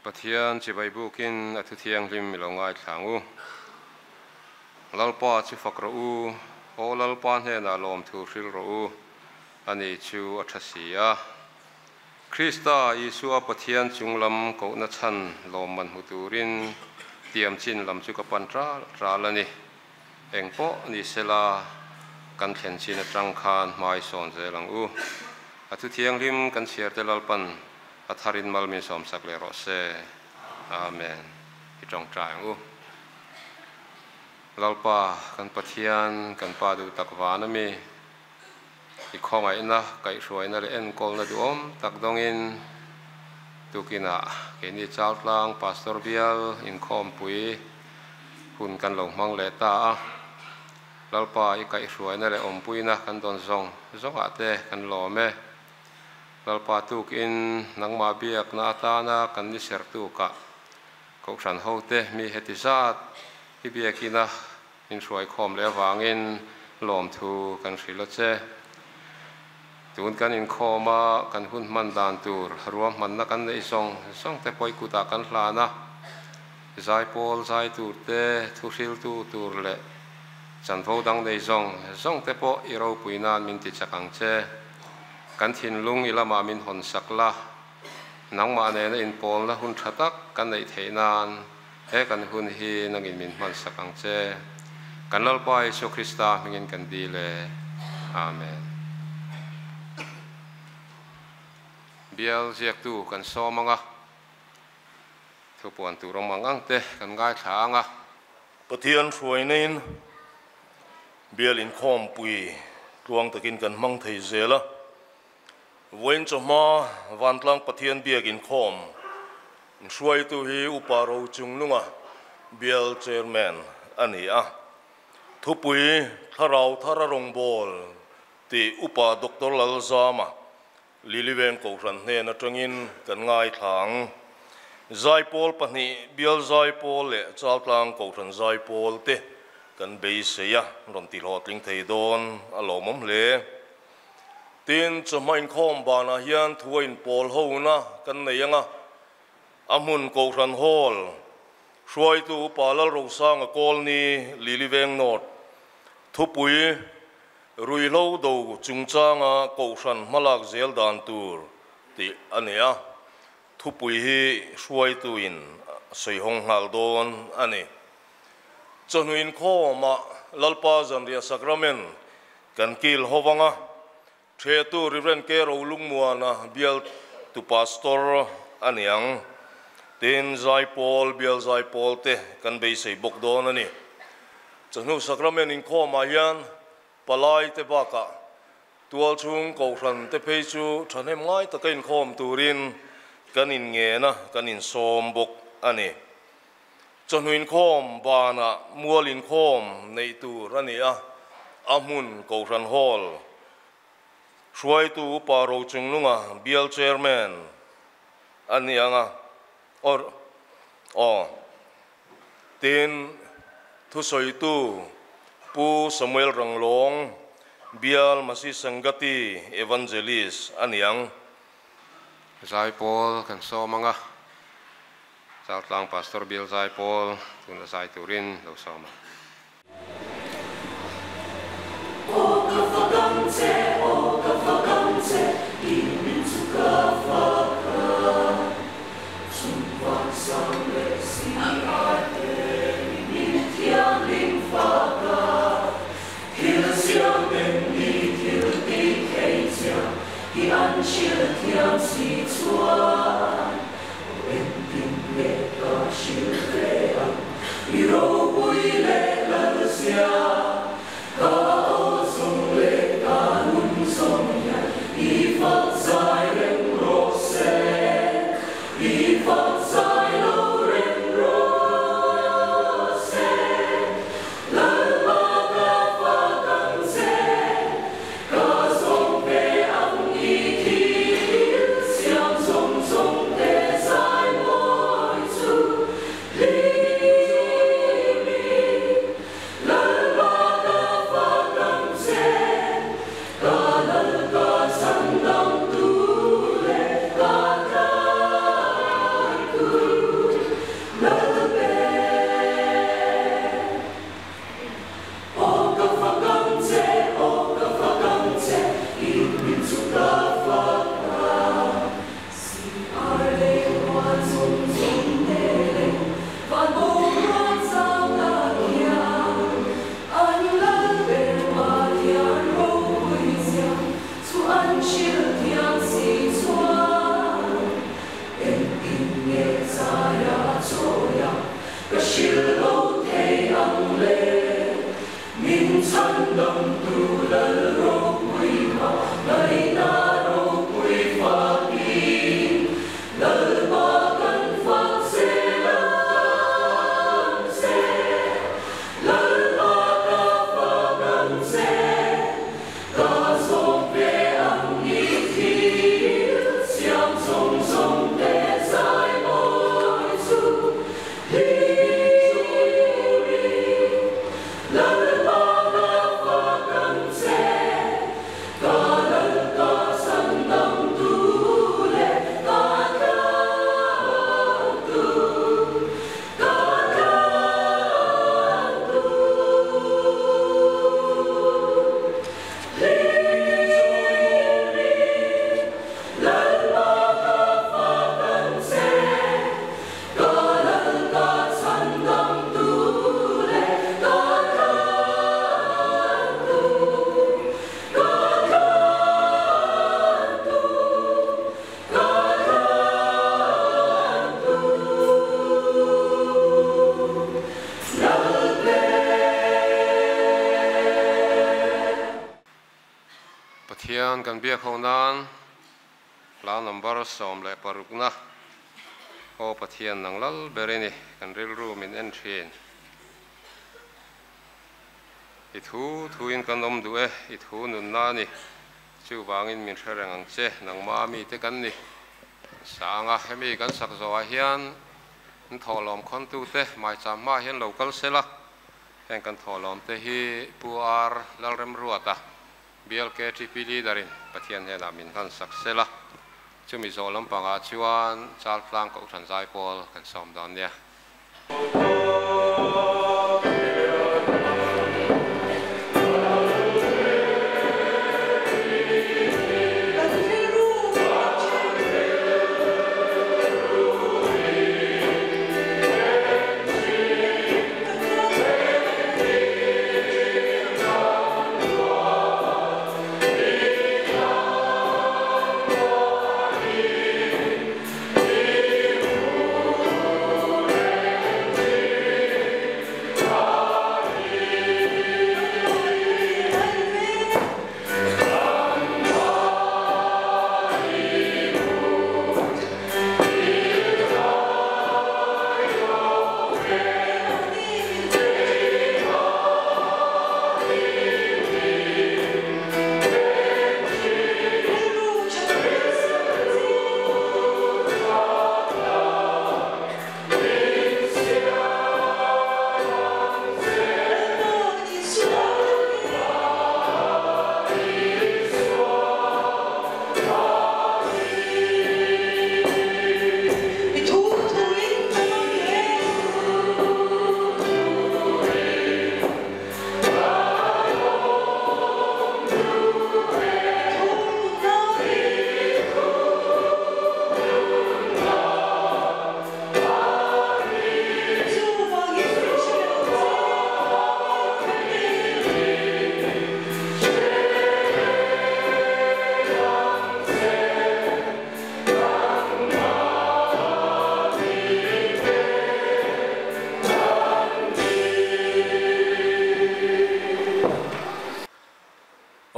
Pathian chibai bukin a thu thianghlim i lo ngaithla ang u. Lalpa chu fak rawh u, Aw Lalpa hnenah lawmthu hrilh rawh u, ani chu a tha si a. Krista Isua Pathian chung lam kohna chhan lawmman hmu turin tiam chin lam chu ka pan ral ral a ni. Eng pawh ni sela, kan thlen chin atang khan hmai sawn zel ang u. A thu thianghlim kan chhiar te Lalpan a tharin mal min sawmsak leh rawh se. Amen. I tawngtai ang u. Lalpa, kan Pathian, kan Pa duh tak van ami, i khawngaihna, kaihhruaina leh enkawlna duhawm tak dawngin tukinah keini Chaltlang Pastor Bial inkhawmpui hun kan lo hmang leh ta a. Lalpa, i kaihhruaina leh awmpuina kan dawn zawng zawngah te kan lawm e. Lalpa tukin nangmah biakna atana kan ni ser tukah Kohhran hote mi heti zat i biakina min hruai khawm leh avangin lawmthu kan hrilh a che. Tun kan inkhawm a, kan hun hman dan tur ruahmanna kan neih zawng zawng te pawh i kutah kan hlan a, zaipawl zai tur te, thuhriltu tur leh chanvo dang nei zawng zawng te pawh i ropui nan min ti chak ang che. Kan thinlung i lamah min hawn sak la, nangmah nena inpawlna hun tha tak kan neih theih nan he kan hun hi nangin min hman sak ang che. Kan Lalpa Isua Krista hmingin kan dil e. Amen. Bial ziaktu kan sawm anga, thupuan tur awm ang ang te kan ngaithla anga. Pathian hruainain bial inkhawmpui tluang takin kan hmang thei zel a. Vawiin chawhma Vantlang Pathian biak inkhawm hruaitu hi Upa Rochungnunga bial Chairman a ni a. Thupui Thlarau Thara Rawngbâwl tih Upa Doctor Lalzama Liliveng Kohhran hnen atangin kan ngaithla ang. Zaipawl pahnih, Bial Zaipawl leh Chaltlang Kohhran Zaipawl te kan beisei a, rawn tihlawhtling thei dawn a lawmawm hle. Tin, chawhma inkhawm banah hian thu a inpawl hona kan nei ang a, a hmun Kohhran Hall hruaitu Upa Lalrosanga Kawlni, Liliveng North, thupui Ruihhlo do chungchanga Kohhran hmalak zel dan tur tih a ni a, thupui hi hruaituin a sawi hawng nghal dawn a ni. Chawhnu inkhawmah Lalpa Zanriah Sacrament kan kil ho vanga Thehtu Rev. K. Rolungmuana bial tu Pastor a ni ang. Tin, Zaipawl, bial Zaipawl te kan beisei bawk dawn a ni. Chawhnu Sacrament inkhawmah hian palai te bakah tualchhung kohhran te phei chu thahnem ngai taka inkhawm turin kan inngen a, kan insawm bawk a ni. Chawhnu inkhawm banah mual inkhawm neih tur a ni a, a hmun Kohhran Hall hruaitu Upa Rochungnunga bial Chairman a ni ang a, or aw tin thusawitu Pu Samuel Ranglawng bial Masi Sangati Evangelist a ni ang. Zaipawl kan sawm ang a. Chaltlang Pastor Bial Zaipawl tuna zai turin lo sawm ang. Aw ka fak ang che, aw ka fak ang che, i min chu ka fak a. Chungvan sang leh si a te i min thianghlim fak a. Thil siam eng ni thil ti thei chiang i an hrilh thiam si chuan. Aw engtin nge ka hrilh ve ang i ropui leh lalzia, ka aw zawng leh ka nun zawng hian i fak zai reng rawh se, i fak zai lo reng rawh se. Lalpa ka fak ang che, ka zawng ve ang i thil. Pathian kan biak ho nan hla number 16 na aw Pathian nang lal ber i ni kan rilru min en thin. I thu thuin kan awm duh e, i thu nunna a ni. Chuvangin min hre reng ang che, nangma mi te kan ni. Sanga hemi kan sak zawhah hian an thawhlawm khawntute maicham hmaah hian lo kal sela, heng kan thawhlawmte hi Pu R Lalremruata Bial KTP Leader in Pathian hnenah min hlan sak sela, chumi zawh lampangah chuan Chaltlang Kohhran Zaipawl kan sawm dawn nia.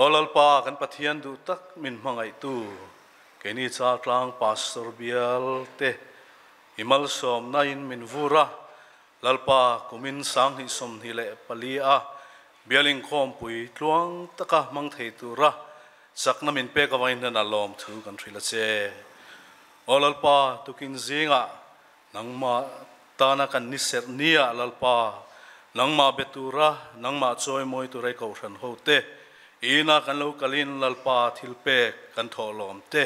Aw Lalpa kan Pathian duh tak min hmangaihtu keini Chaltlang Pastor bial te i malsawmna in min vur a, Lalpa kumin sanghnih 24 a bial inkhawmpui tluang taka hmang thei tura chakna min pek avangin hnen a lawm thu kan hrilh a che. Aw Lalpa tukin zingah nangmah tana kan ni serh nia Lalpa nangmah be tura nangmah chawimawi tura i kohhran ho te ina kan lo kalin Lalpa thil pek kan thawh lawm te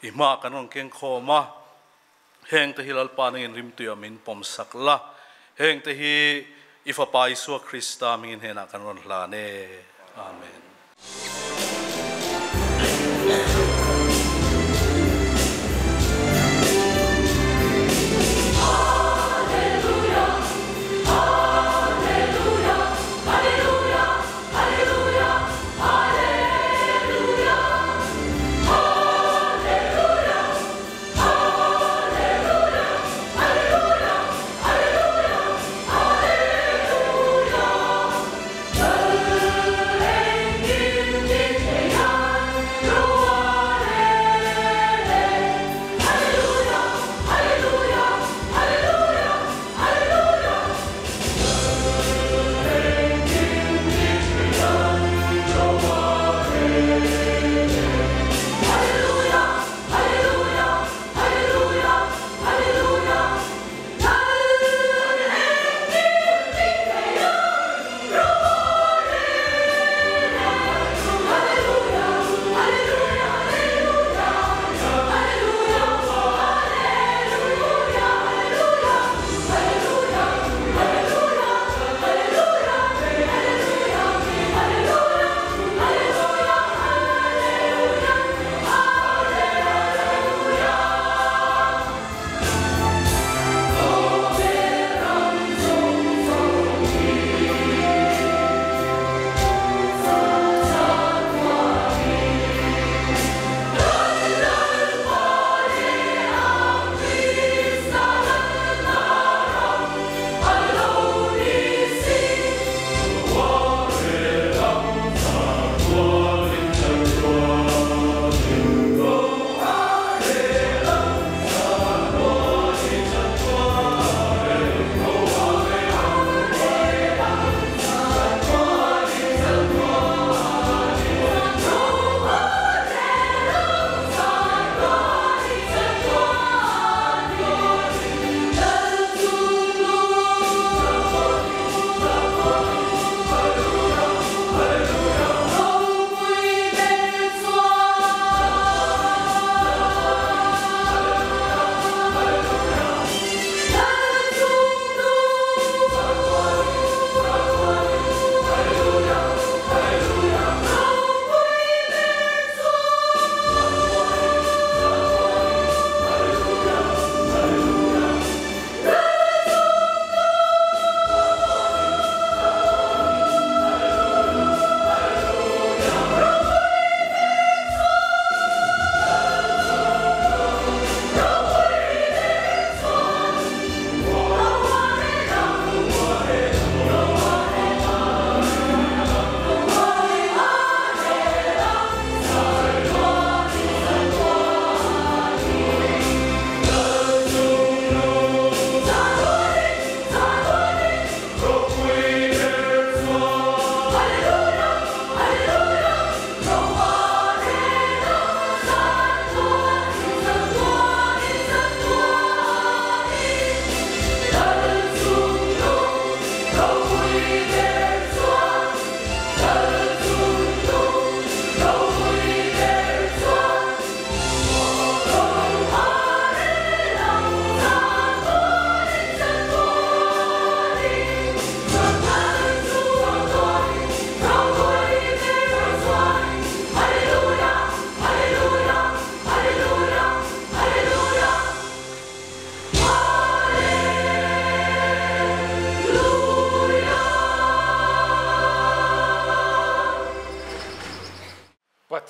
i hma kan rawn keng khawm a, heng te hi Lalpa nangin rimtuia min pawm sak la, heng te hi i Fapa Isua Krista hmingin hnenah kan rawn hlan e. Amen.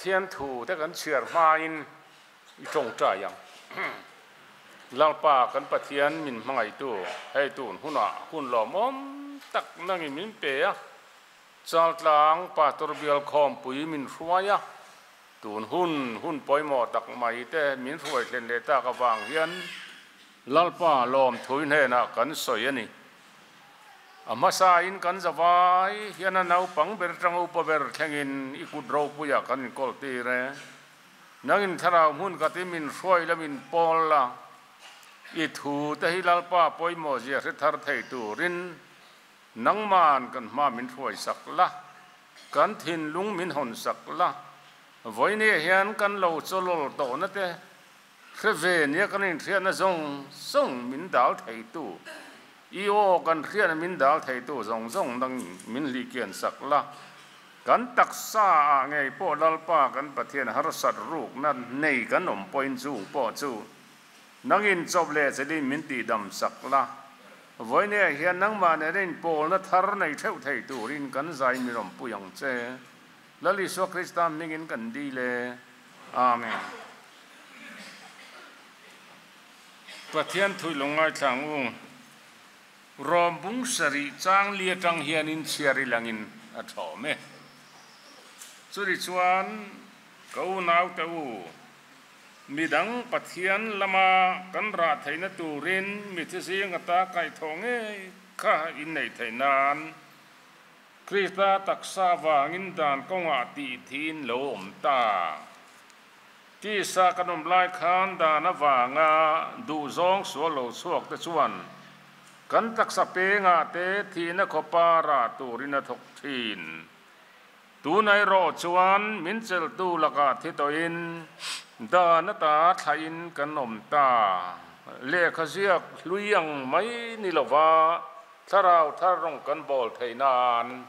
Pathian thu te kan chhiar hmain i tawngtai ang. Lalpa kan Pathian min hmangaihtu hei tun hunah hun lawmawm tak nangin min pe a, Chaltlang Pastor Bial Khawmpui min hruai a, tun hun hun pawimawh tak mai te min hruai thlen leh tak avang hian Lalpa lawmthui hnenah kan sawi a ni. A hmasain kan zavai hian a naupang ber tang upa ber thlengin i kut ropuiah kan inkawl tir e. Nangin thlarau hmun khat i min hruai la min pawl la, i thu te hi Lalpa pawimawh zia hre thar thei turin nangman kan hma min hruai sak la, kan thinlung min hawn sak la, vawinia hian kan lo chawlawl tawhna te Hre ve nia kan inhriatna zawng zawng min dal theitu, i aw kan hriatna min dal theitu zawng zawng nang min hlihkian sak la. Kan taksa ah ngei pawh Lalpa kan Pathian harsat rukna nei kan awm pawhin chung pawh chu nangin chawp leh chelin min tihdam sak la. Vawinia hian nangmah nena inpawlna thar nei theuh thei turin kan zai min awmpui ang che. Lal Isua Krista hmingin kan dil e. Amen. Pathian thui lo ngaithla ang u. Rawm bung sarih chang li atang hianin chhiar i langin a thawm e. Churi chuan ka unaute u, midang Pathian lama kan rah theihna turin mithi zing ata kaihthawh ngei kha inneih theih nan Krista taksa vangin dan kawngah tih thiin lo awm ta. Tisa kan awm lai khan dan avanga duhzawng sual lo chhuak te chuan kan taksa pengah te thihna khawpa rah turin a thawk thin. Tunah erawh chuan min chelhtu lakah thi tawhin dan ata thlahin kan awm ta. Lehkha ziak hlui ang mai ni lova Thlarau thar rawng kan bawl theih nan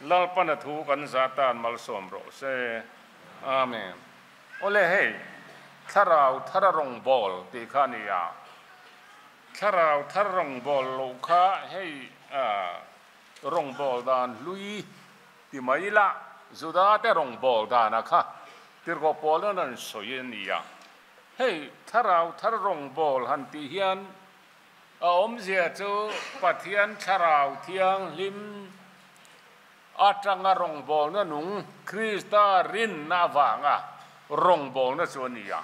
Lalpana thu kan zah tan malsawm rawh se. Amen. Awle hei, Thlarau thara rawng bawl tih kha a ni a. Thlarau thar rawng bawl loh kha hei rawng bawl dan hlui ti mai ila, Juda te rawng bawl dana kha tirhkoh pawl an rawn sawi a ni a. Hei Thlarau thar rawng bawl han tih hian A awmzia chu Pathian Thlarau Thianghlim atanga rawngbawlna nung Krista rinna avanga rawngbawlna chu a ni a.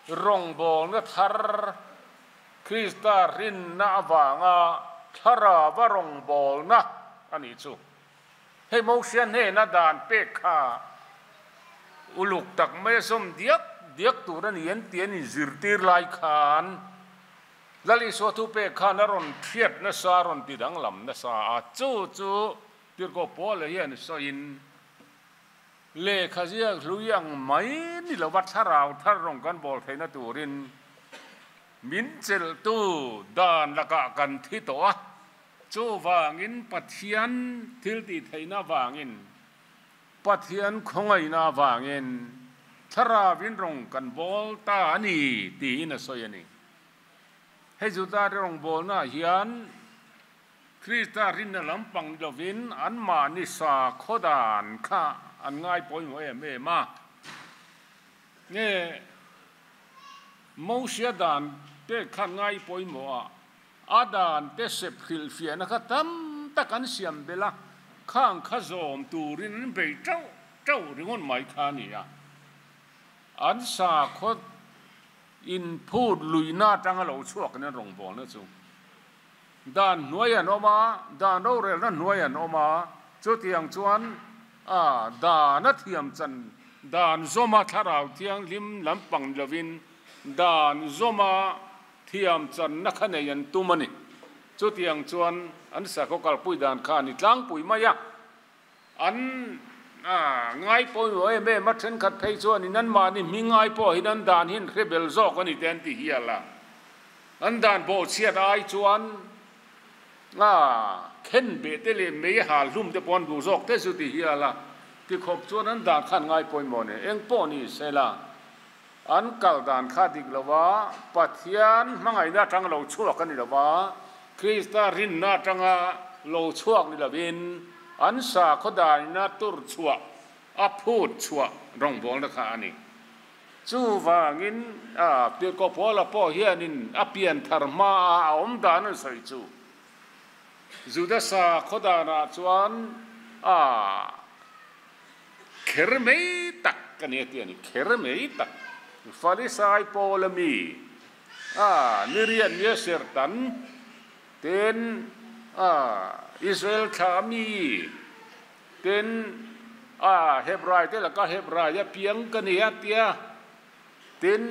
Rawngbawlna thar Krista rinna avanga Thlarauva rawngbawlna a nih chu. Hei Mosia hnena dan pek kha uluk tak mai a sawm diak diak tur a ni an ti an inzirtir lai khan Lal Isua thu pek khan a rawn hriat nasa, a rawn ti danglam nasa a, chu chu Tirhkoh Paula hian sawiin lehkha ziak hlui ang mai ni lova thlarau thar rawn kan bawl theihna turin min chelhtu dan lakah kan thi tawh a. Chuvangin Pathian thil tih theihna avangin, Pathian khawngaihna avangin Thlarauin rawng kan bawl ta a ni tiin a sawi a ni. Hei Judate rawngbawlnaah hian Krista rinna lampang ni lovin anmahni sakhaw dan kha an ngai pawimawh em em a. Nge Mosia dan te khan ngai pawimawh a, A dan te sep hrilhfiahna kha tam tak an siam belh a, khang kha zawm turin an bei teuh teuh ringawt mai kha a ni a. An sakhaw inphut luihna atanga lo chhuakin an rawngbawlna chu dan hnuai an awm a, dan rorelna hnuai an awm a, chutiang chuan a dan a thiam chan dan zawma thlarau thianghlim lampang ni lovin dan zawma Thiam channa kha nei an tum a ni. Chutiang chuan an sakhaw kalpui dan kha a ni tlangpui mai a. An ngai pawimawh em em a, thenkhat phei chuanin anmahni hming ngai pawh hian an dan hi an hre bel zawk a ni te an ti hial a. An dan bawhchhiat ai chuan khen beh te leh mei hal hlum te pawh an duh zawk te chu ti hial a. Tikhawp chuan an dan kha an ngai pawimawh a ni. Eng pawh ni sela. An kal dan kha dik lo a, Pathian hmangaihna atanga lo chhuak a ni lo a, Krista rinna atanga lo chhuak ni lovin an sakhaw danina tur chhuah a phut chhuah rawngbawlna kha a ni. Chuvangin Tirhkoh Paula pawh hianin a pianthar hmaa a awm dan an sawi chu Juda sakhaw danah chuan a kher mai tak a ni a ti a ni, kher mai tak. Farisai Paula mi a niriat nia serhtan ten a Israel thla mi Tin, a Hebrai te laka Hebrai a piang ka ni a tia. Tin,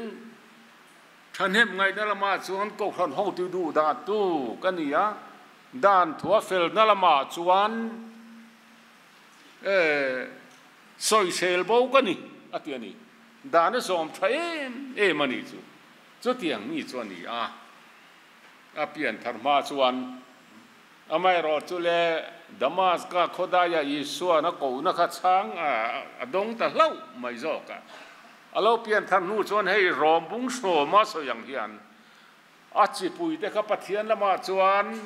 thahnem ngaihna lamah chuan Kohhran hotu duh dah tu ka ni a, dan thua felna lamah chuan sawisel bo ka ni a ti a ni. Dan a zawm tha em em a nih chu. Chutiang mi chu a ni a, a pianthar hma chuan Amaherawh chu le, Damaska khawdaia Isua'n a kohna kha chhang a dawng ta hlauh mai zawk a. A lo pian thar hnu chuan hei Rom bung sawma sawi ang hian a chipuite kha Pathian lamah chuan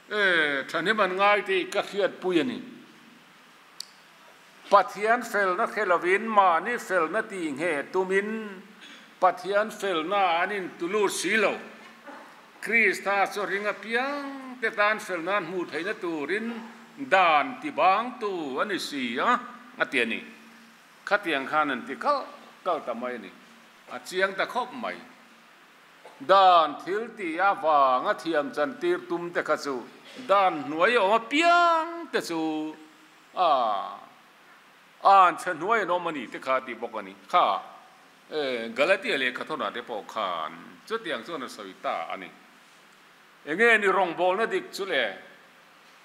thahnem an ngai tih ka hriatpui a ni. Pathian felna hre lovin mahni felna tih ngheh tumin Pathian felna an intulut si lo. Krista chu ring apiang te tan felna an hmuh theihna turin dan ti bangtu a ni si a, a ti a ni. Khatiang khan an ti kal kal ta mai a ni. A chiang ta khawp mai. Dan thil tih avanga thiam chantir tum te kha chu dan hnuai awm apiang te chu a an chhe hnuai an awm a ni te kha tih bawk a ni. Kha Galatia lehkha thawnah te pawh khan chutiang chuan a sawi ta a ni. Enge ni rawngbawlna dik chu le?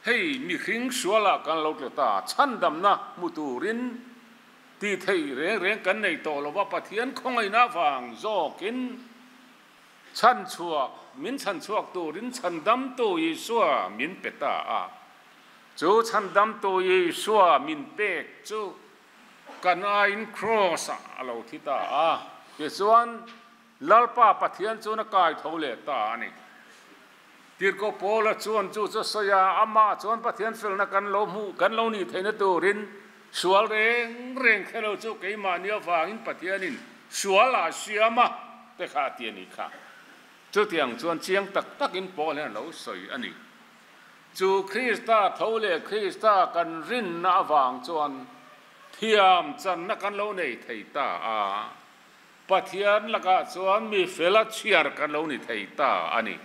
Hei mihring sualah kan lo tle ta, chhandamna hmu turin tih theih reng reng kan nei tawh lo va, Pathian khawngaihna avang zawkin chhanchhuak, min chhanchhuak turin chhandamtu Isua min pe ta a. Chu chhandamtu Isua min pek chu kan aiin Kraws-ah a lo thi ta a. Tichuan, Lalpa Pathian chuan a kai tho leh ta a ni. Tirhkoh Paula chuan chu chu a sawi a, amah chuan Pathian felna kan lo hmuh, kan lo nih theihna turin sual reng reng khe lo chu keimahni avangin Pathianin sual a siam a te kha a ti a nih kha. Chutiang chuan chiang tak takin Paul hian a lo sawi a ni. Chu Krista tho leh Krista kan rinna avang chuan thiam channa kan lo nei thei ta a. Pathian lakah chuan mi fela chhiar kan lo ni thei ta a ni.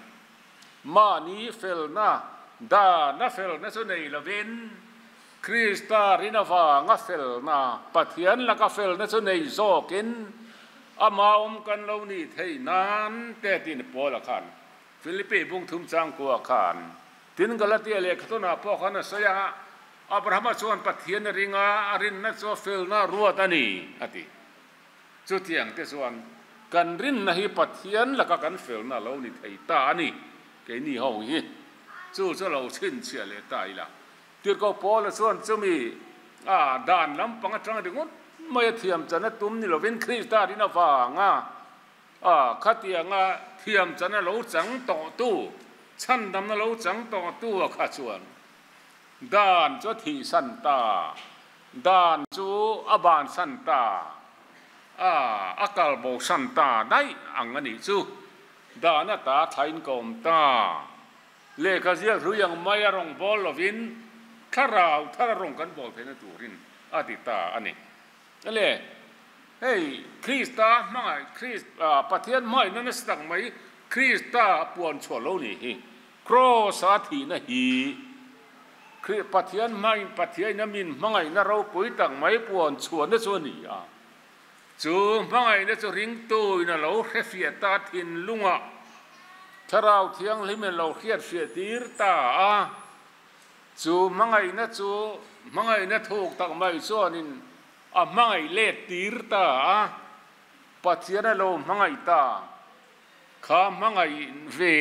Mahni felna, dana felna chu nei lovin, Krista rin avanga felna, Pathian laka felna chu nei zawkin ama awm kan lo nih theih nan te tiin Paula khan Philippi bung thum changkua khan tin Galatia lehkhatunah pawh khan a sawi a, Abrahama chuan Pathian a ring a, a rinna chu a felna ruat a ni, a ti. Chutiang te chuan kan rinna hi Pathian laka kan felna a lo ni thei ta a ni, keini ho hi chu chu lo chhinchhiah leh ta ila. Tirhkoh Paula chuan chumi a dan lampang atang ringawt mai a thiam chan a tum ni lovin Krista rin avanga a khatianga thiam chan a lo chang tawhtu, chhandamna lo chang tawhtu a kha chuan dan chu a thihsan ta. Dan chu a bansan ta a, a kal bosan ta daih ang a nih chu. Dan ata thlain ka awm ta. Lehkha ziak hlui ang mai a rawn bawl lovin thlarau thar a rawn kan bawl theihna turin a ti ta a ni. Le, hei Krista hmangaih, Krist, Pathian hmangaihna nasa tak mai Krista puan chhuah lo nih hi. Kraws-a thihna hi Khrih Pathian hmain Pathiain a min hmangaihna ropui tak mai puan chhuahna chu a ni a. Chu hmangaihna chu ringtuin a lo hrefiah ta thinlungah Thlarau Thianghlimin a lo hriatfiah tir ta a. Chu hmangaihna chu hmangaihna thuk tak mai chuanin a hmangaih let tir ta a, Pathian a lo hmangaih ta. Kha hmangaih ve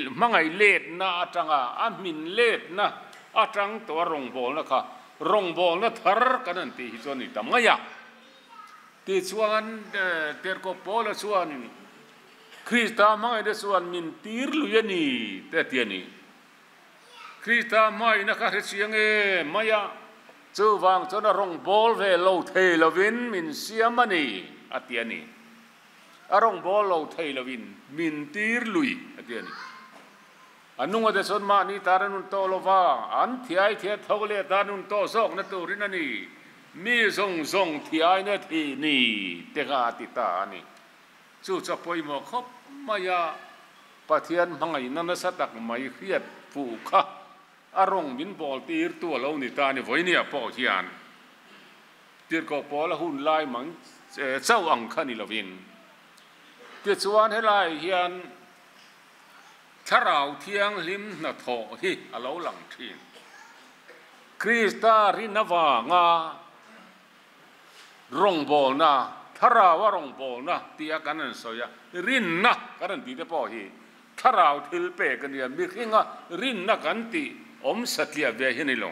hmangaih letna atanga a hmin letna atang tawh a rawngbawlna kha rawngbawlna thar kan han tih hi chuan ni ta mai a. Tichuan Tirhkoh Paula chuan Krista hmangaihna chuan min tir lui a ni te a ti a ni. Krista hmangaihna kha hre chiang em mai a. Chu vang chuan a rawng bawl ve lo thei lovin min siam a ni, a ti a ni. A rawng bawl lo thei lovin min tir lui, a ti a ni. A nunga te chuan mahni tan a nun tawh lo va, an thiai thia tho leh tan nun tawh zawkna turin a ni. Mi zawng zawng thiaina thih ni te kha a ti ta a ni. Chu chu a pawimawh khawp mai a, Pathian hmangaihna nasa tak mai hriat fuh kha a rawng min bawl tirtu a lo ni ta a ni. Vawinia pawh hian tirhkoh pawl a hun lai mang chauh ang kha ni lovin, tichuan helai hian Thlarau Thianghlim hnathawh hi a lo lang thin. Krista rin avanga rawngbawlna, Thlaraua rawngbawlna tia kan rawn sawi a, rinna kan rawn tih te pawh hi Thlarau thil pek a nia, mihringa rinna kan tih awm satliah ve hi a ni lo.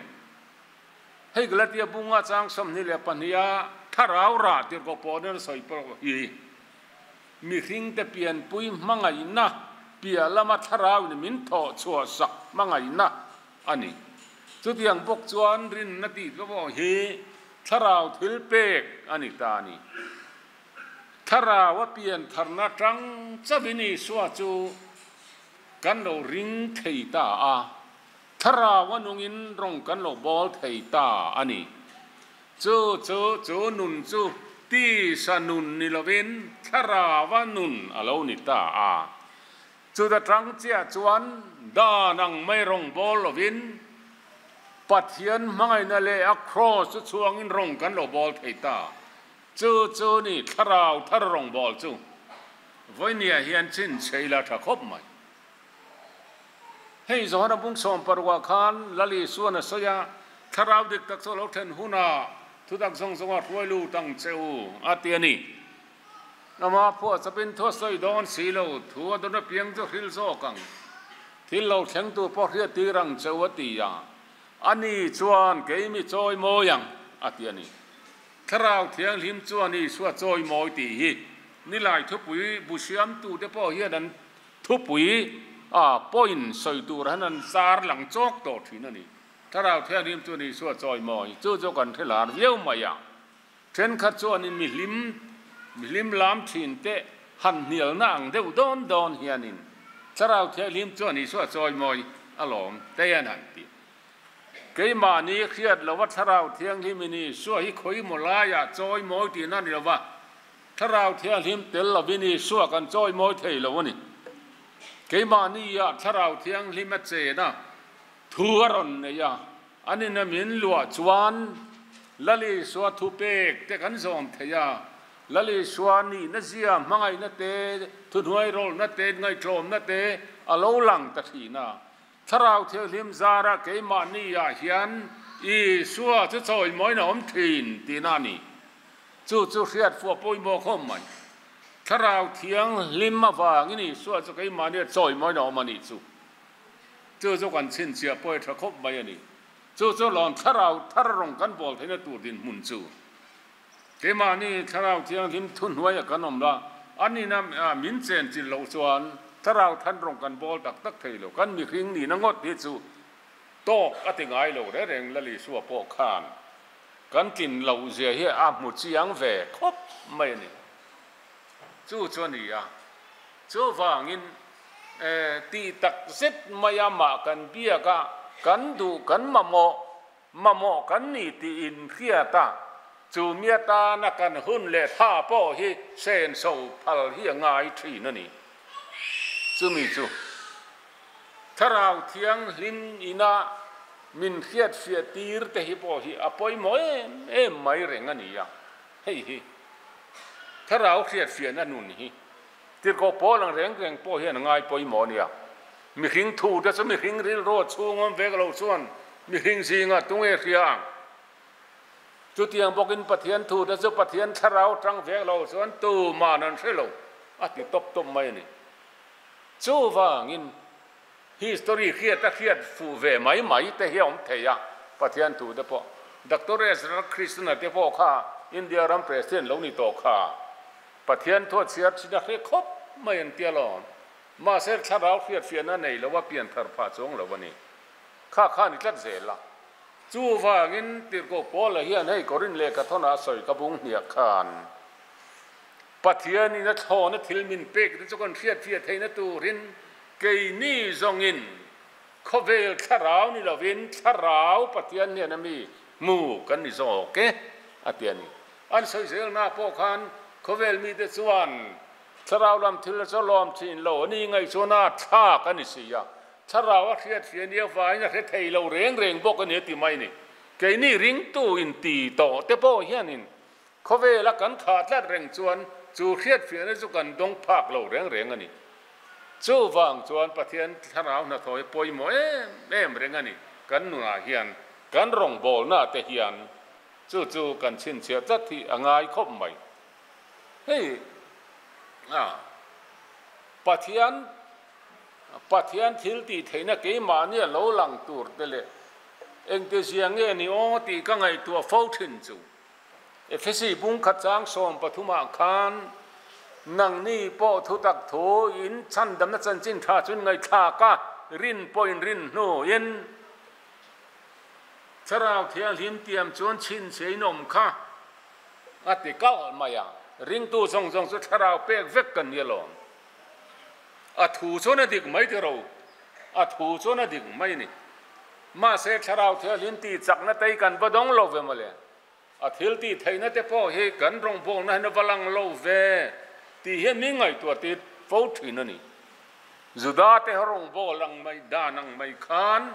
Hei Galatia bunga chang 22 a Thlarau rah tirhkoh pawh nen a sawi pawh hi mihringte pianpui hmangaihna piah lama Thlarauin min thawh chhuah sak hmangaihna a ni. Chutiang bawk chuan rinna tih pawh hi Thlarau thil pek a ni ta a ni. Thlarau a pian tharna atang chauhin Isua chu kan lo ring thei ta a, Thlarau a nungin rawng kan lo bawl thei ta a ni. Chu chu chu nun chu tisa nun ni lovin Thlarau a nun a lo ni ta a. Chuta tang chiah chuan dan ang mai rawng bawl lovin Pathian hmangaihna leh a kraws chu chhuangin rawng kan lo bawl thei ta. Chu chu ni thlarau thar rawng bawl chu vawinia hian chin chhe ila tha khawp mai. Hei Johana bung 16 ah khan Lal Isuan a sawi a, Thlarau dik tak chu a lo then hunah thutak zawng zawnga hruai lut ang che u a ti a ni. Ama phuah chapin thu a sawi dawn si lo, thu a dawn apiang chu hril zawk ang. Thil lo thleng tur pawh hriat tir ang cheu a ti a, ani chuan kei mi chawi mawi ang a ti a ni. Thlarau Thianghlim chuan Isua chawi mawi tih hi nilai thupui bu siamtute pawh hian an thupui a point sawi tur han an zar lang chawk tawh thin a ni. Thlarau Thianghlim chuan Isua chawi mawi chu chu kan hre lar viau mai a. Thenkhat chuanin mi hlim, mi hlim lam thin te han hnialna ang deuh dawn dawn hianin Thlarau Thianghlim chuan Isua chawimawi a lawm te an han ti. Keimahni hriat lova Thlarau Thianghlimin Isua hi khawimaw laiah chawimawi tihna a ni lova, Thlarau Thianghlim tel lovin Isua kan chawimawi thei lo a ni. Keimahnia Thlarau Thianghlim a chen a, thu a rawn nei a, An ina min luah chuan Lal Isua thupek te kan zawm thei a, Lal Isua nihna zia hmangaihna te, thuhnuai rawlna te, ngaihtlawmna te a lo lang ta thin a. Thlarau Thianghlim zara keimahniah hian Isua chu chawimawiin a awm thin tihna a ni. Chu chu hriat fuh a pawimawh khawm mai. Thlarau Thianghlim avangin Isua chu keimahnia chawimawiin a awm a nih chu. Chu chu kan chhinchhiah pawh i tha khawp mai a ni. Chu chu lawn thlarau thar rawng kan bawl theihna tur dinhmun chu. Keimahni thlarau thianghlim thuhnuaiah kan awm la, a nina min chenchilh loh chuan thlarau than rawng kan bawl tak tak thei lo. Kan mihring nihna ngawt hi chu tawk a ti ngai lo reng reng Lal Isua pawh khan kan tlin loh zia hi a hmu chiang ve khawp mai a ni. Chu chu a ni a, chuvangin Tih tak zet mai a mah kan biak a, kan duh kan mamawh, mamawh kan ni tih in hriat a, chu mi atana kan hun leh tha pawh hi senso phal hi a ngai thin a ni. Chumi chu Thlarau Thianghlim ina min hriatfiah tir te hi pawh hi a pawimawh em em mai reng a ni a, hei hi Thlarau hriatfiahna nun hi. Tirhkoh pawl ang reng reng pawh hian a ngai pawimawh a nia. Mihring thu te chu mihring rilru a chhung awm vek lo chuan mihring zingah tunge hria ang? Chutiang bawkin Pathian thu te chu Pathian thlarau tang vek lo chuan tuman an hre lo a ti tawp tawp mai a ni. Chuvangin history hriat a hriat fuh ve mai mai te hi a awm thei a, Pathian thu te pawh. Doctor Ezra Krishna te pawh kha India ram president lo ni tawh kha. Pathian thu a chhiar thin a hre khawp mai an tia lawm. Mahse thlarau hriatfiahna nei lo a pian thar phah chuang lo a ni. Kha kha a ni tlat zel a. Chuvangin Tirhkoh Paula hian hei Korin lehkha thawnah a sawi ka bung hniak khan, Pathianin a thlawna thil min pek te chu kan hriatfiah theihna turin keini zawngin khawvel thlarau ni lovin thlarau Pathian hnena mi hmu kan ni zawk e, a ti a ni. An sawi zelna pawh khan khawvel mite chuan thlarau lam thil a chawlawm thin lo a ni ngaihchuan a thlak a ni si a, Thlarau a hriatfiah nia vaiin a hre thei lo reng reng bawk a ni a ti mai ni. Keini ringtu inti tawh te pawh hianin khawvela kan thlah tlat reng chuan chu hriatfiahna chu kan dawng phak lo reng reng a ni. Chuvang chuan Pathian thlarau hnathawh hi pawimawh em em reng a ni. Kan nunah hian, kan rawngbawlnaah te hian chu chu kan chhinchhiah tlat hi a ngai khawp mai. Hei a Pathian Pathian thil tih theihna keimahni a lo lang tur te leh engti zia nge ni aw tih ka ngaihtuah fo thin chu. Efesi bung khat chang 13 ah khan nangni pawh thutak thu in chhandamna chanchin tha chu in ngaihthlak a, rin pawh in rin hnu in Thlarau Thianghlim tiam chuan chhinchhe in awm kha a ti kalh mai a, ringtu zawng zawng chu thlarau pek vek kan ni alawm. A thu chuan a dik mai tiro, a thu chuan a dik mai ni. Mahse thlarau thianghlim tih chakna te hi kan va dawng lo ve mawle. A thil tih theihna te pawh hi kan rawngbawlna hian a va lang lo ve tih hian min ngaihtuah tir fo thin a ni. Juda te rawngbâwl ang mai, dan ang mai khan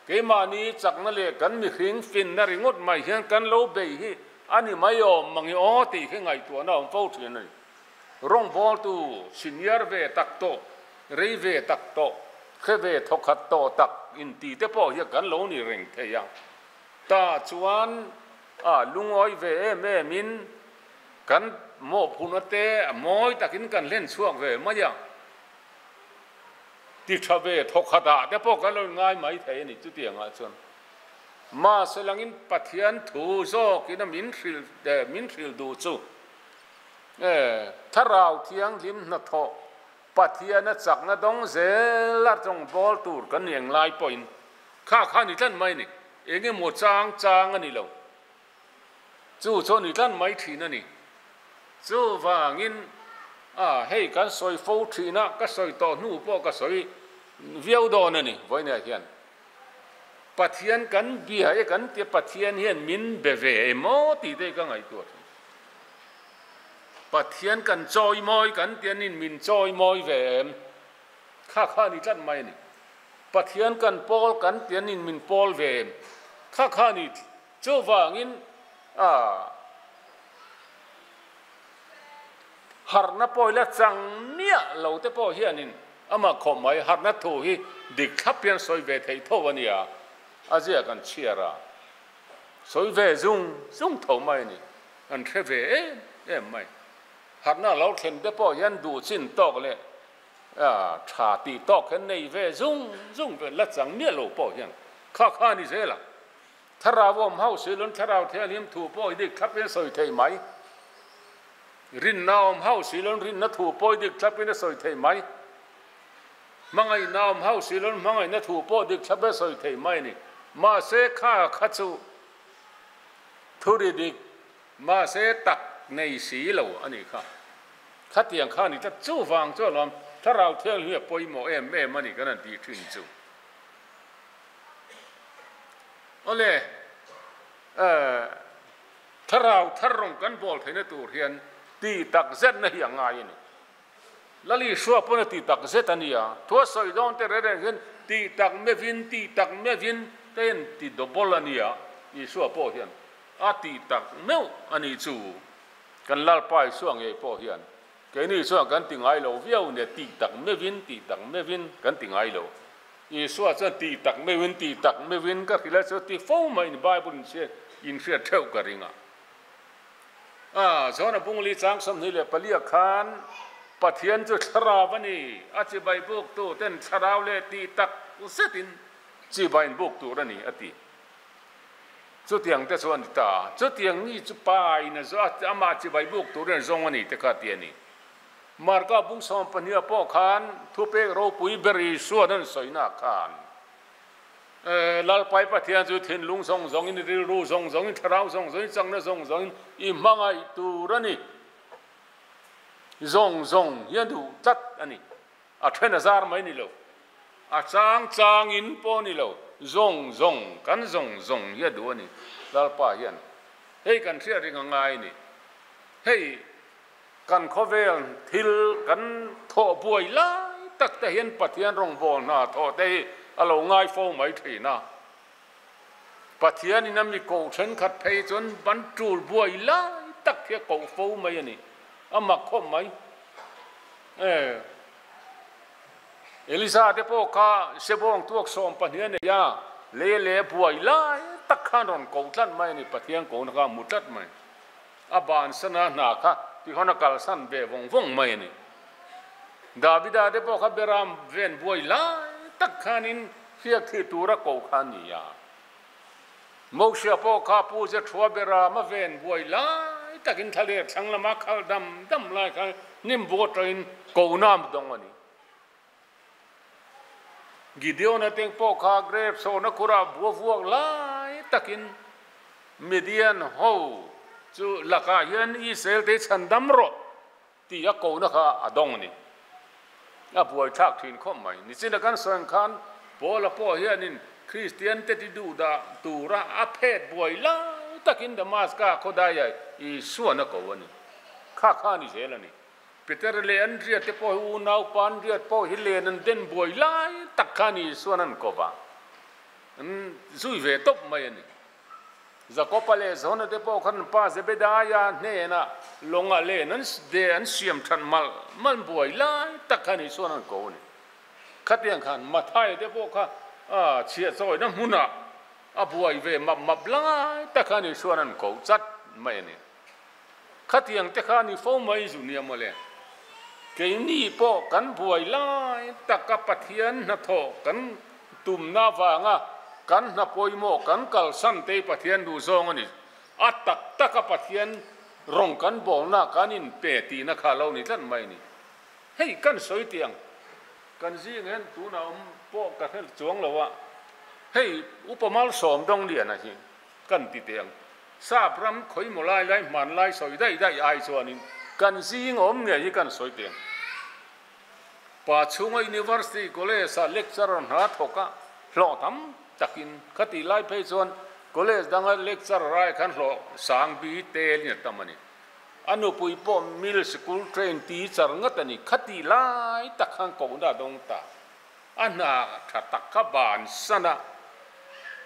keimahni chakna leh kan mihring finna ringawt mai hian kan lo bei hi a ni mai awm mang i aw tih hi ngaihtuahna a awm fo thin a ni. Rawngbawltu senior ve tak tawh, rei ve tak tawh, hre ve thawkhat tawh tak inti te pawh hi kan lo ni reng thei a. Tah chuan a lungawi ve em em in kan mawhphurhna te mawi takin kan hlen chhuak ve mai a. Ti tha ve thawkhat ah te pawh kan lo inngai mai thei a ni chutiangah chuan. Mahse langin Pathian thu zawkin a min hrilh min hrilh duh chu. E, Thlarau Thianghlim hnathawh Pathiana chakna dawng zel a tawngbawl tur kan ni englai pawhin kha kha ni tlan mai a ni. Eng emaw chang chang a ni lo. Chu chu a ni tlan mai thin a ni. Chuvangin a, hei kan sawi fo thin a, ka sawi tawh hnu pawh ka sawi viau dawn a ni vawiinah hian. Pathian kan bia e kan tia Pathian hian min be ve emaw tih te hi ka ngaihtuah thin. Pathian kan chawi mawi kan ti anin min chawi mawi ve em? Kha kha a ni tlat mai a ni. Pathian kan pawl kan ti anin min pawl ve em? Kha kha a ni. Chuvangin a harhna pawh ila chang miah lo te pawh hianin amah khawp mai harhna thu hi dik thlap hian sawi ve theih tho a nia, a zia kan chhiar a. Sawi ve zung zung tho mai a ni. An hre ve em em mai. Harhna lo thlen te pawh hian duh chin tawk leh tha tih tawk hian nei ve zung zung ve la chang miah lo pawh hian kha kha a ni zel a. Thlarau awm hauh si lun thlarau thianghlim thu pawh i dik thlap in a sawi thei mai. Rinna awm hauh si lun rinna thu pawh i dik thlap in a sawi thei mai. Hmangaihna awm hauh si lun hmangaihna thu pawh dik thlap in a sawi thei mai a ni. Mahse kha kha chu Thuri dik, mahse tak nei si lo a nih kha. Khatiang kha a ni tlat. Chuvang chu alawm Thlarau Thianghlim a pawimawh em em a ni kan han tih thin chu. Awle, Thlarau thar rawng kan bawl theihna tur hian tih tak zetna hi a ngai a ni. Lali Isua pawn a ti tak zet a nia. Thu a sawi dawn te reng reng hian tih tak mevin, tih tak mevin te hian ti double a nia. Isua pawh hian a tih tak meuh a nih chu. Kan Lalpa Isua ngei pawh hian keini chuan kan ti ngai lo viau nia, tih tak mevin, tih tak mevin kan ti ngai lo. Isua chuan tih tak meuhin, tih tak meuhin ka hrilh a chu ti fo mai in Bible in hriat in hriat theuh ka ring a. A, Jona bungli chang 24 ah khan Pathian chu thlarau a ni, a chibai buk tu ten thlarau leh tih tak zetin chibai in buk tur a ni a ti. Chutiang te chu a ni ta. Chutiang ni chu pa in a zawh a, amah chibai buk turin a zawng a ni te kha a ti a ni. Marka bung 12 ah pawh khan thupek ropui ber Isua'n an sawina khan. Lalpai Pathian chu thinlung zawng zawngin, rilru zawng zawngin, thlarau zawng zawngin, chakna zawng zawngin i hmangaih tur a ni. Zawng zawng hi a duh tlat a ni. A then a zar mai ni lo, a chang changin pawh ni lo, zawng zawng, kan zawng zawng hi a duh a ni. Lalpa hian hei kan hriat ring a ngai a ni. Hei kan khawvel thil kan thawh buai lai tak te hian Pathian rawngbâwl hna thawh te hi a lo ngai fo mai thin a. Pathianin a mi koh thenkhat phei chuan ban tul buai lai tak hi a koh fo mai a ni. A mak khawp mai. E, Elisa te pawh kha sebawng tuak 12 a nei a, lei leh buai lai tak khan rawn koh tlat mai a ni. Pathian kohna kha a hmu tlat mai. A bansan a hna kha tihawn a kalsan ve vawng vawng mai a ni. Davida te pawh kha beram ven buai lai tak khanin hriak thih tura koh kha a ni a. Moshe pawh kha Pu Zethua beram a ven buai lai takin thlaler thlang lama khal dam dam lai khan hnim buk atangin kohna a dawng a ni. Gideon-a teng pawh kha grep sawhna khurah bua vuak lai takin Midian ho chu lakah hian Israel te chhan dam rawh tih a kohna kha a dawng a ni. A buaithlak thin khawp mai. Nichina kan sawi ang khan Paula pawh hianin Kristian te ti duh dah tura a phet buai lai takin Damaska khawdaiah Isuan a ko a ni. Kha kha a ni zel a ni. Peter leh Andria te pawh hi unau pa Andria pawh hi len an den buai lai tak khan Isuan an ko va, an zui ve tawp mai a ni. Jakoba leh Johana te pawh khan an pa Zebedaia hnenah lawngah len an de an siam that malh malh buai lai tak khan Isuan an ko a ni. Khatiang khan Mathaia te pawh kha chhiah chawina hmunah a buai ve map map lai tak khan Isuan an ko chat mai a ni. Khatiang te kha ni fo mai zu nia mawle. Keini pawh kan buai lai taka Pathian hnathawh kan tumna avanga kan hna pawimawh kan kalsan te hi Pathian duh zawng a ni. A tak taka Pathian rawng kan bawlna kan inpe tihna kha lo ni tlat mai a ni. Hei kan sawi tih ang kan zing hian tunah awm pawh ka hre chuang lo a, hei Upa Malsawm Dongliana hi kan ti teh ang. Sap ram khawimaw lai lai hman lai sawi daih daih ai chuanin kan zing awm ngei hi kan sawi teh ang. Pa chhunga University College ah lecturer hna thawk a hlawh tam takin khatih lai phei chuan college danga lecturer ai khan hlawh sang bi tel in a tam a ni. A nupui pawh middle school train teacher ngat a ni. Khatih lai tak khan kohna a dawng ta. A hna tha tak kha bansan a,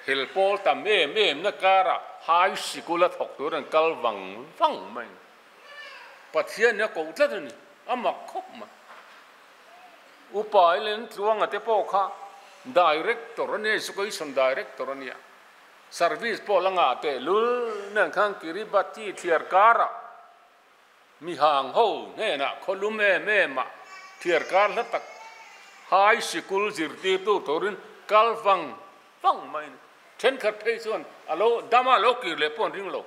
hel pawl tam em em na karah high sikul a thawk tur an kal vang vang mai. Pathian hi a koh tlat a ni, a mak khawp mai. Upa Ellen Tluanga te pawh kha director a nia, education director a nia. Service pawh la ngah teh lul nen khan Kiribati thliar karah Mi hang ho hnenah khawlum em em ah thiar kar hla tak high sikul zirtirtu turin kal vang vang mai a ni. Thenkhat phei chuan a lo dam a lo kir leh pawh an ring lo.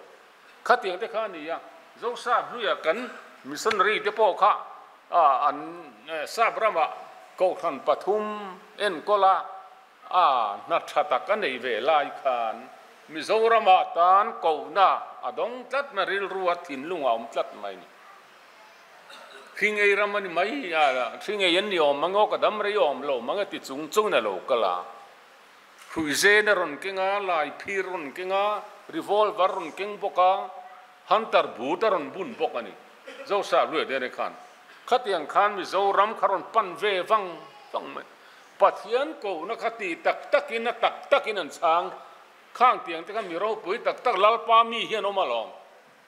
Khatiang te kha a ni a, Zosap hnuiah kan missionary te pawh kha an sap ramah kohhran pathum enkawl a A hna tha tak a nei ve lai khan Mizorama tan kohna a dawng tlat na rilru a thinlung a awm tlat mai ni. Hringei ram a ni mai a, hringei an ni awm ang aw ka dam rei awm lo mang a ti chung chungin a lo kal a. Hruizen a rawn keng a, laiphir a rawn keng a, revolver a rawn keng bawk a, hunter boot a rawn bun bawk a ni. Zosa Luia Dere khan khatiang khan Mizoram kha rawn pan ve vang vang mai. Pathian kohna kha ti tak takin a tak takin an chhang. Khang tiang te kha mi ropui tak tak Lalpa mi hian awm alawm.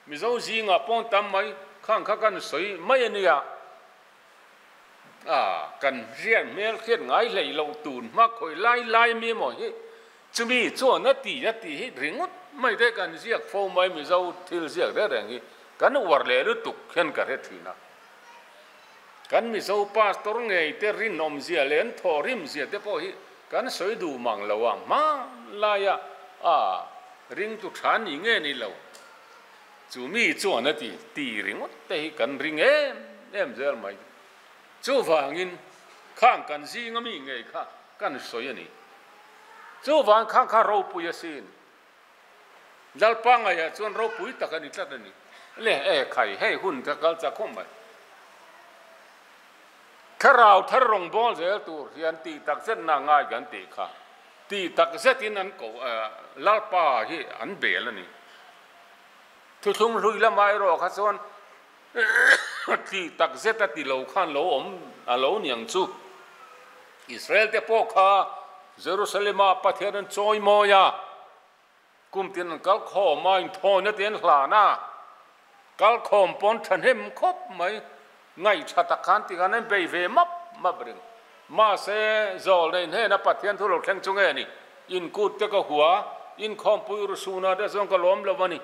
Mizo zingah pawn tam mai khang kha kan sawi mai a nia. A kan hriat hmel hriat ngai hlei loh tun hma khawi lai lai mi emaw hi chumi chuan a ti a tih hi ringawt mai te kan ziak fo mai Mizo thil ziak reng reng hi kan uar leh lutuk hian ka hre thin a. Kan Mizo pastor ngei te rinawmzia leh an thawhrimzia te pawh hi kan sawi duh mang lo a, hmanlaia a ringtu tha ni nge ni lo, chu mi chuan a ti ti ringawt te hi kan ring em em zel mai. Chuvangin khang kan zinga mi ngei kha kan sawi a ni. Chu vang khang kha ropui asin. Lalpa ngaihah chuan ropui tak a ni tlat a ni. Le e khai, hei hun ka kal chak khawp mai. Thlarau thar rawngbâwl zel tur hian tih tak zetna ngai kan tih kha tih tak zetin an ko Lalpa hi an bel a ni. Thuthlung hlui lamah erawh kha chuan tih tak zet a ti lo khan lo awm a lo niang chu. Israel te pawh kha Jerusalem-ah Pathian an chawi mawi a, kum tin an kal khawm a, inthawina te an hlan a, kal khawm pawn thahnem khawp mai, ngaihṭha tak khan ti khan an bei ve map map reng. Mahse, zawlnei hnena Pathian thu lo thleng chu nge ni? Inkut te ka hua, inkhawmpui rusuna te chuan ka lawm lo a ni.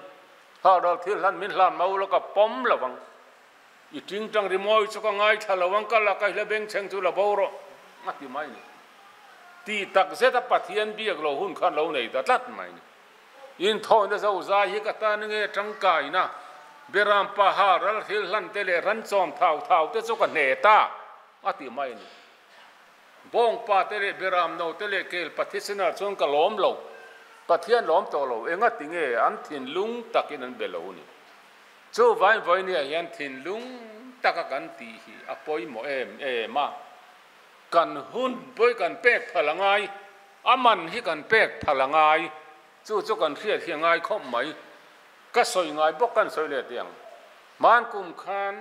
Hahral thil hlan min hlan mau lo ka pawm lo ang. I tingtang rimawi chu ka ngaithla lo ang, ka laka i hla bengchheng chu la bo rawh, a ti mai ni. Tih tak zet a Pathian biak lo hun khan lo nei ta tlat mai ni. Inthawina zo zai hi ka tan nge tangkaina, Beram paha ral thil hlan te leh ran chawm thau thau te chu ka hne ta, a ti mai ni. Bawngpa te leh Beram no te leh kel Pathisenah chuan ka lawm lo, Pathian lawm tawh lo, engati nge an thinlung takin an be lo ni. Chu vain vawinia hian thinlung taka kan tih hi a pawimawh em em a, kan hun pawi kan pek phal a ngai, a man hi kan pek phal a ngai, chu chu kan hriat hi a ngai khawp mai. Ka sawi ngai bawk kan sawi leh teh ang. Hman kum khan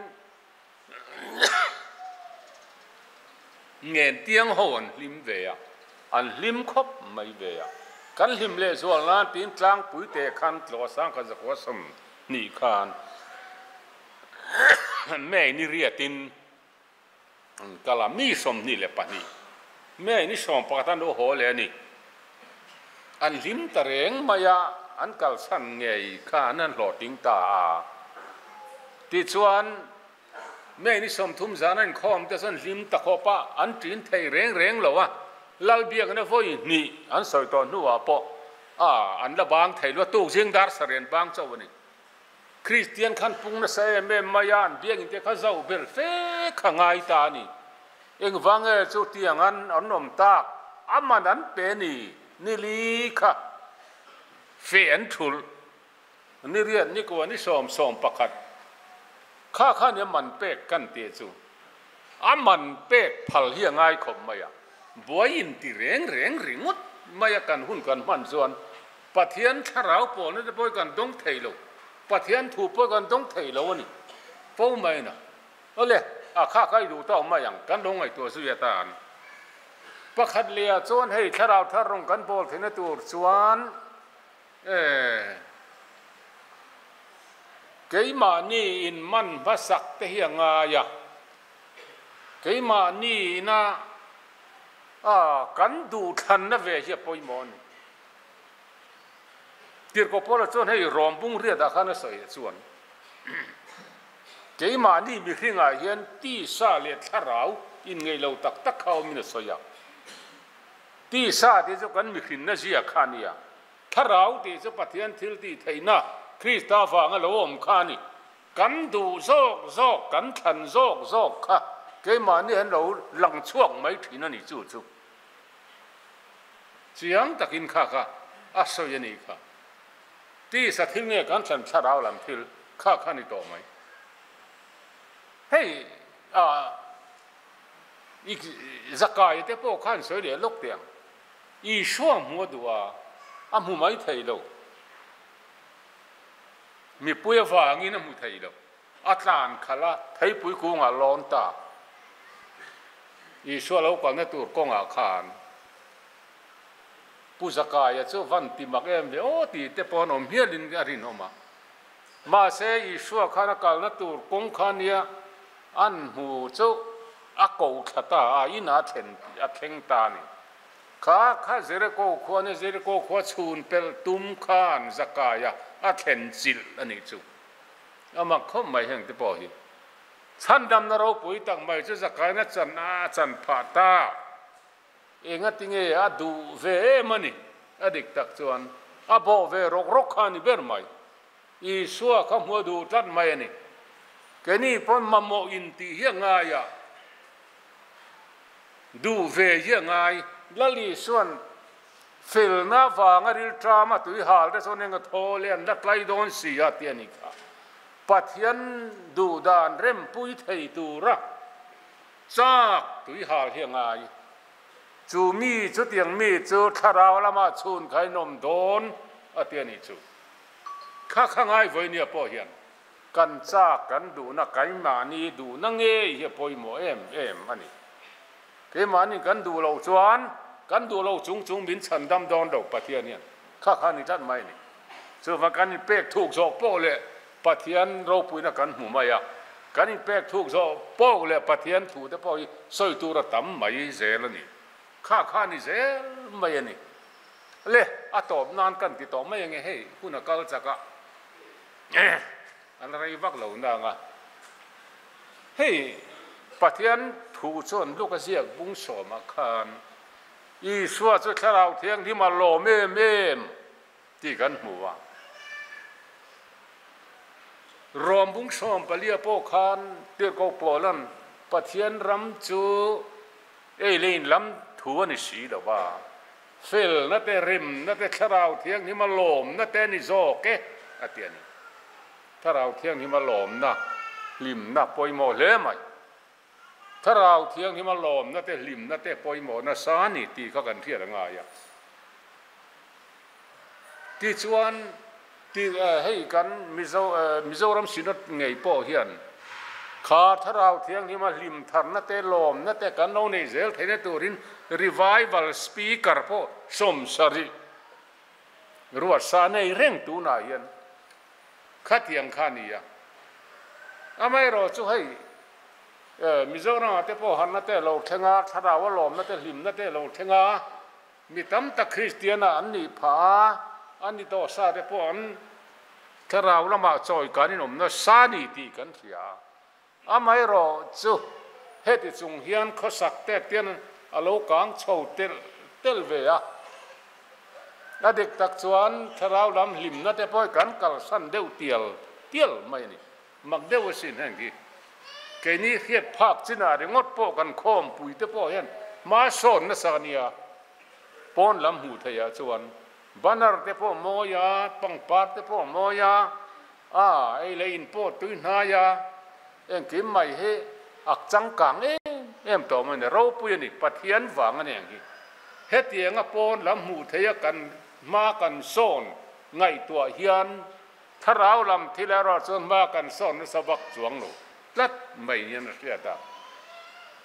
Ngen tiang ho an hlim ve a, an hlim khawp mai ve a. Kan hlim leh zual nan tiin tlangpui te khan tlawh sang kha zakua 20 khan May ni riatin an kal a, mi 22 May ni 11 an lo haw leh a ni. An hlim ta reng mai a, an kalsan ngei khan an hlawhtling ta a. Tichuan, May ni 30 zan a inkhawm te chuan hlim ta khawp a, an ṭin thei reng reng lo a, Lalbiakna vawi hnih an sawi tawh hnuah pawh a an la bang thei lo a, tuk zing dar sarih an bang chauh a ni. Kristian khan pung nasa em em mai a, an biakinn te kha zauh ber fe kha ngai ta a ni. Engvang nge chu tiang an an awm tak, a man an pe ni, ni li kha fe an thulh, ni riat ni kua ni sawm 11 kha kha nia man pek kan tih chu a man pek phal hi a ngai khawp mai a, buai in ti reng reng ringawt mai a kan hun kan hman chuan Pathian thlarau pawlna te pawh hi kan dawng thei lo, Pathian thu pawh hi kan dawng thei lo a ni fo mai na. Awle, a kha kha i duh tawk mai ang, kan lo ngaihtuah zui atan. Pakhat leh ah chuan hei thlarau thar rawng kan bawl theihna tur chuan e keimahni in man hmasak te hi a ngai a, keimahni ina a kan duhthlanna ve hi a pawimawh a ni. Tirhkoh Paula chuan hei Rom bung riatah khan a sawi chuan, Keimahni mihringah hian tisa leh thlarau inngeih lo tak tak kha awmin a sawi a. Tisa tih chu kan mihrinna zia kha a ni a, thlarau tih chu Pathian thil tih theihna Krista vanga lo awm kha a ni. Kan duh zawk zawk, kan thlan zawk zawk kha keimahni an lo lang chhuak mai thin a ni chu chu. Chiang takin kha kha a sawi a nih kha. Tisa thil nge kan thlan thlarau lam thil kha kha ni tawh mai. Hei a i zakai te pawh khan sawi leh lawk teh ang. Isua hmu a duh a, a hmu mai thei lo. Mipui avangin a hmu thei lo. A tlan khalh a, theipui kungah lawn ta. Isua lo kalna tur kawngah khan Pu Zakaia chu van ti mak em ve aw tih te pawh an awm hialin a rinawm a. Mahse, Isua khan a kalna tur kawng kha nia an hmu chu a ko thla ta a, inah a thlen a thleng ta a ni. Kha kha Jeriko khua nia Jeriko khua chhun pelh tum khan Zakaia a thlen chilh a nih chu. A mak khawp mai heng te pawh hi. Chhandamna ropui tak mai chu Zakaina chan a chan phah ta. Engati nge a duh ve em a ni? A dik tak chuan a bawh ve rawk rawk kha a ni ber mai. Isua kha hmu a duh tlat mai a ni. Keini pawn mamawh intih hi a ngai a, duh ve hi a ngai. Lal Isua'n. Felna vanga rilṭama tui hal te chuan enga thaw leh an la tlai dawn si a ti a ni kha. Pathian duhdan rempui thei tura chak tui hal hi a ngai. Chu mi chutiang mi chu thlarau lamah chhun kha in awm dawn a ti a nih chu. Kha kha ngai vawinia pawh hian kan chak kan duhna keimahni duhna ngei hi a pawimawh em em a ni. Keimahni kan duh loh chuan kan duh lo chung chung min chhan dam dawn lo Pathian hian kha kha ni tlat mai a ni. Chuvang kan inpek thuk zawh pawh leh Pathian ropuina kan hmu mai a, kan inpek thuk zawh pawh leh Pathian thu te pawh hi sawi tur a tam mai zel a ni. Kha kha ni zel mai a ni. Le, a tawp nan kan ti tawh mai ange hei hun a kal chak a, an rei vak lo nang a. Hei Pathian thu chuan Luka ziak bung sawmah khan Isua chu Thlarau Thianghlim a lawm em em tih kan hmu a. Rom bung 14 pawh khan Tirhkoh Paula'n Pathian ram chu ei leh in lam thu a ni si lo va, felna te, remna te, Thlarau Thianghlim a lawmna te a ni zawk e a ti a ni. Thlarau Thianghlim a lawmna hlimna pawimawh hle mai. Thlarau Thianghlim a lawmna te hlimna te pawimawh nasa a ni tih kha kan hriat a ngai a. Tichuan, ti hei kan Mizo Mizoram Synod ngei pawh hian kha Thlarau Thianghlim a hlim tharna te lawmna te kan lo neih zel theihna turin Revival Speaker pawh 70 ruatsa nei reng tunah hian Khatiang kha a ni a. Amaherawh chu hei Mizoramah te pawh harna te a lo thleng a, thlarau a lawmna te hlimna te a lo thleng a, mi tam tak Kristiana an nih phah a, an ni tawh sa te pawh an thlarau lamah chawi kan inawmna sa ni tih kan hria a. Amaherawh chu heti chung hian khawsak te tian a lo kang chho telh telh ve a. A dik tak chuan thlarau lam hlimna te pawh hi kan kalsan deuh tial tial mai a ni. Mak deuh asin heng hi. Keini hriat phak chinah ringawt pawh kan khawmpui te pawh hian hma sawn nasa a nia. Pawn lam hmuh theihah chuan banner te pawh a mawi a, pangpar te pawh a mawi a, A, ei leh in pawh tui hnai a, engkim mai hi a changkang em em tawh mai a ni, ropui a ni, Pathian vang a ni ang hi. Hetianga pawn lam hmuh theia kan hma kan sawn ngaihtuah hian thlarau lam thil erawh chuan hma kan sawn nasa vak chuang lo tlat mai hian a hriat a.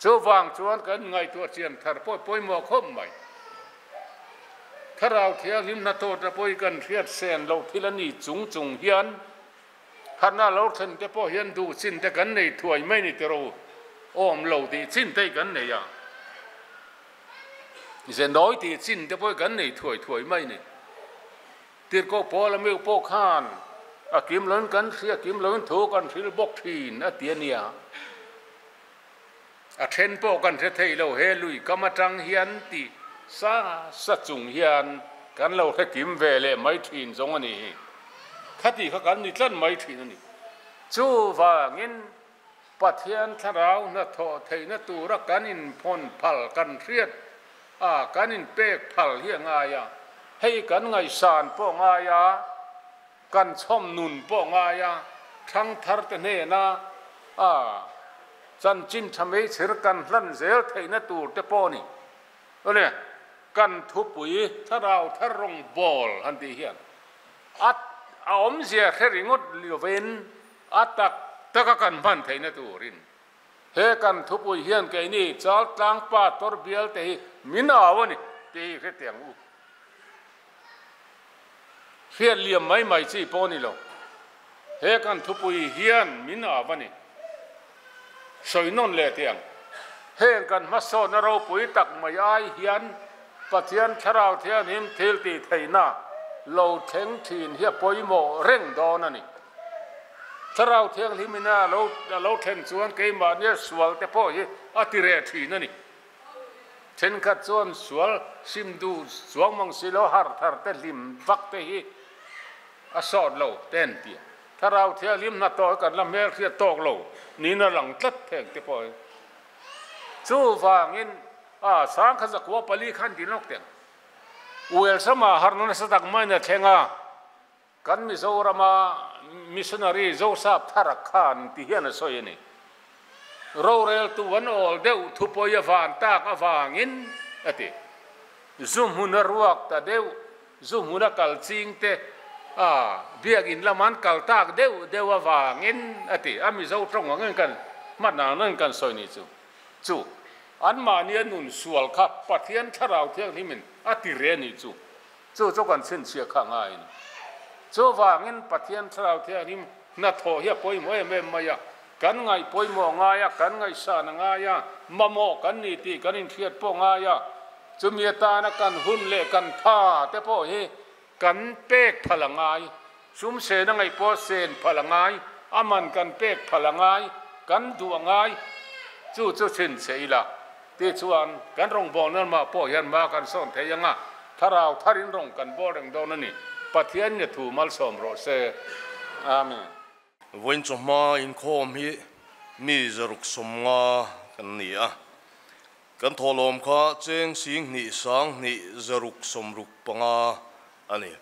Chuvang chuan kan ngaihtuah chian thar pawh pawimawh khawp mai. Thlarau Thianghlim hnathawhte pawh hi kan hriat sen loh thil a ni chung chung hian harna lo thlen te pawh hian duh chin te kan nei thuai mai ni tiro awm lo tih chin te hi kan nei a, ze nawi tih chin te pawh hi kan nei thuai thuai mai ni. Tirhkoh Paula meu pawh khan a kim loin kan hria, kim loin thu kan hril bawk thin a ti a nia. A then pawh kan hre thei lo, he lui kam atang hian tih sa sa chung hian kan lo hre kim ve leh mai thin zawng a ni hi. Khati kha kan ni tlat mai thin a ni. Chuvangin Pathian thlarau hnathawh theihna tura kan inphawn phal kan hriat a, kan inpek phal hi a ngai a, hei kan ngaihsan pawh ngai a, Kan chhawm nun pawh ngai a, thangthar te hnena a chanchin tha meichher kan hlan zel theihna tur te pawh a ni. Awle, kan thupui thlarau thar rawng bawl han tih hian a a awmzia hre ringawt lovin a tak taka kan hman theihna turin he kan thupui hian keini Chaltlang pa tawr bial te hi min au a ni tih hi hre ang u. Hriat liam mai mai chi pawh a ni lo. He kan thupui hian min av a ni. Sawi nawn leh teh ang. Heng kan hmasawnna ropui tak mai ai hian Pathian Thlarau Thianghlim thil tih theihna lo thleng thin hi a pawimawh reng dawn a ni. Thlarau Thianghlim ina a lo thlen chuan keimahnia sual te pawh hi a ti reh thin a ni. Thenkhat chuan sual sim duh chuang mang si lo har thar te hlim vak te hi a sawt lo te an ti a. Thlarau Thianghlim hna tawh hi kan la hmelhriat tawk lo niin a lang tlat theng te pawh hi. Chuvangin a sangkhat zakua pali khan ti lawk teh ang. Welsama harna sa tak mai na thlenga kan Mizorama missionary Joseph Tharakhan ti hian a sawi ani. Rorel tu an ol deuh thupawia van tak awangin ati. Zum huna ruak ta deuh, zum huna kal ching te a biak in laman kal tak deuh deuh awangin ati. A Mizo tawng angin kan mana nan kan sawi ni chu. Chu an mahni a nun sual kha Pathian thlarau thiang himin a ti re ni chu. Chu chu kan chin chia kha ngai ni. Chu wangin Pathian thlarau thiang him na tho hi poi mo em em maya kan ngai poi mo nga ya kan ngai sa na nga ya mamo kan ni ti kan in thiat po nga ya chu mi ta na kan hun le kan tha te po hi kan pek phalangai sum se na ngai po sen phalangai aman kan pek phalangai kan du ngai chu chu chin seila ti chuan kan rong bol nan ma po hian ma kan son the yanga tharau tharin rong kan bo reng don ani Pathian ne thu mal som ro se. Amen. Voin chu ma in khom hi mi zaruk som nga kan ni a kan tholom kha cheng sing ni sang ni zaruk som ruk panga ani.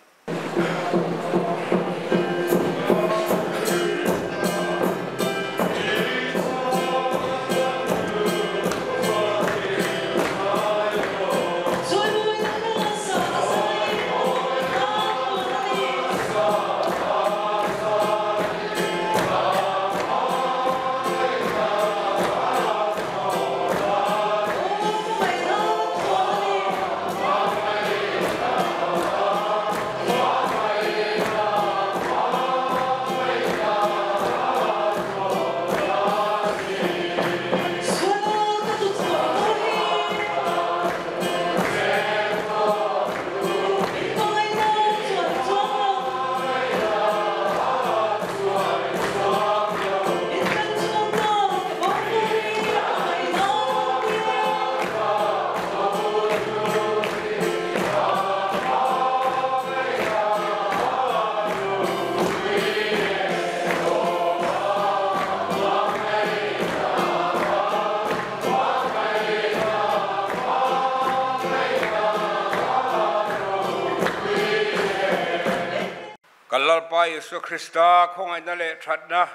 Yesu Krista khong ai na le that na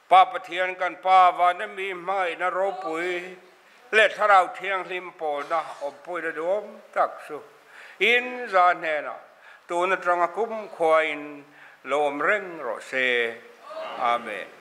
pa Pathian kan pa wa na mi mai na ro pui le tharau thiang hlim po na om pui na dom tak su in za ne na tu na tanga kum khoin lom reng ro se. Amen.